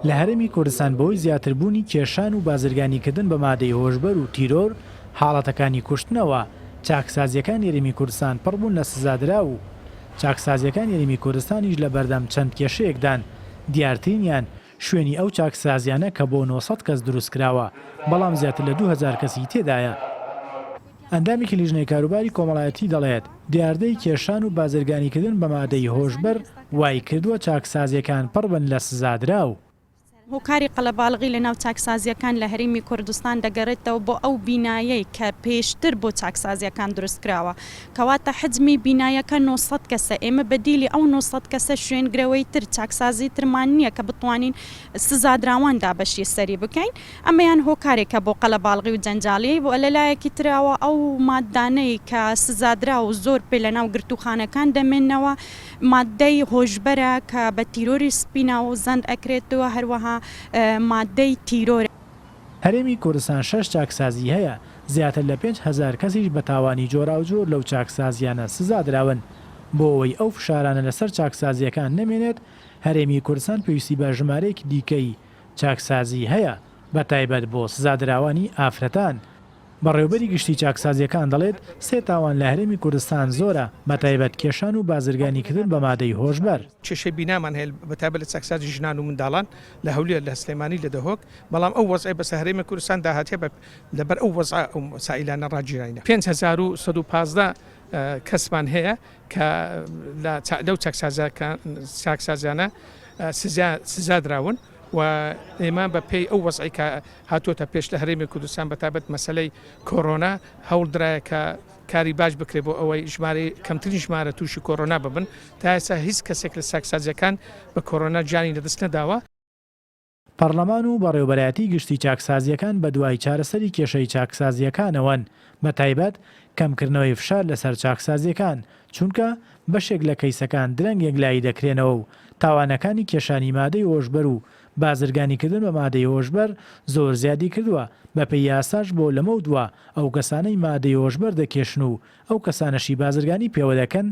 لە هەرێمی کوردستان بەهۆی زیاتربوونی کێشان و بازرگانیکردن بە مادەی هۆشبەر و تیرۆر، حاڵەتەکانی کوشتنەوە، چاکسازییەکانی هەرێمی کوردستان پڕ بوون لە سزادراو و چاکسازییەکانی هەرێمی کوردستانیش لەبەردەم چەند کێشەیەکدان، دیارترینیان شوێنی ئەو چاکسازییانە کە بۆ 900 کەس دروستکراوە، بەڵام زیاتر لە 2000 کەسی تێدایە. ئەندامێکی لیژنەی کاروباری کۆمەڵایەتی دەڵێت، دیاردەی کێشان و بازرگانیکردن بە مادەی هۆشبەر وایکردووە چاکسازییەکان پڕ بن لە سزادراو. هۆکاری قەلەباڵغی لەناو چاکسازییەکان لە هەرێمی کوردستان دەگەرێتەوە بۆ ئەو بینایەی کە پێشتر بۆ چاکسازییەکان دروستکراوە، کەواتە حەجمی بینایەکە 900 کەسە، ئێمە بەدیلی ئەو 900 کەسە شوێنگرەوەی تر، چاکسازی ترمان نییە کە بتوانین سزادراوان دابەشی سەری بکەین. ئەمەیان هۆکارێکە بۆ قەلەباڵغی و جەنجاڵی و لە لایەکی ترەوە ئەو ماددانەی کە سزادراو زۆر پێ لەناو گرتووخانەکان دەمێننەوە ماددەی هۆشبەرە کە بە تیرۆری سپی ناوزەند ئەکرێت و هەروەها ماددەی تیرۆرە. هەرێمی کوردستان شەش چاکسازی هەیە، زیاتر لە 5000 کەسیش بە تاوانی جۆراوجۆر لەو چاکسازییانە سزا دراون. بۆ ئەوەی ئەو فشارانە لەسەر چاکسازییەکان نەمێنێت، هەرێمی کوردستان پێویستی بە ژمارەیەکی دیکەی چاکسازی هەیە، بەتایبەت بۆ سزادراوانی ئافرەتان. بەڕێوەبەری گشتی چاکسازییەکان دەڵێت، سێ تاوان لە هەرێمی کوردستان زۆرە، بەتایبەت کێشان و بازرگانیکردن بە مادەی هۆشبەر. کێشەی بینامان هەیە بەتایبەت لە چاکسازی ژنان و منداڵان لە هەولێر، لە سلێمانی، لە دهۆک، بەڵام ئەو وەزعەی بەسەر هەرێمی کوردستان دا هاتیە لەبەر ئەو وەزعە ئەو مەسائیلانە ڕاگیراینە. 5115 کەسمان هەیە کە لەو چاکسازیانە سزادراون و ئێمە بە پێی ئەو وەزعەی کە هاتووەتە پێش لە هەرێمی کوردستان بە تایبەت مەسەلەی کۆرۆنا هەوڵ درایە کە کاری باش بکرێت بۆ ئەوەی ژمارەی کەمترین ژمارە تووشی کۆرۆنا ببن تا ئێستا هیچ کەسێک لە چاکسازیەکان بە کۆرۆنا گیانی لەدەست نەداوە. پەڕلەمان و بەڕێوبەرایەتی گشتی چاکسازییەکان بەدوای چارەسەری کێشەی چاکسازییەکانەوەن، بەتایبەت کەمکردنەوەی فشار لەسەر چاکسازییەکان، چونکە بەشێک لە کەیسەکان درەنگ یەکلایی دەکرێنەوە و تاوانەکانی کێشانی مادەی هۆشبەر و بازرگانیکردن بە مادەی هۆشبەر زۆر زیادیکردووە، بەپێی یاساش بۆ لەمەودوا ئەو کەسانەی مادەی هۆشبەر دەکێشن و ئەو کەسانەشی بازرگانی پێوەدەکەن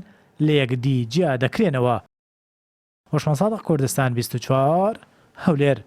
لەیەکدی جیا دەکرێنەوە. هۆشمەند سادق کوردستان 24، هەولێر.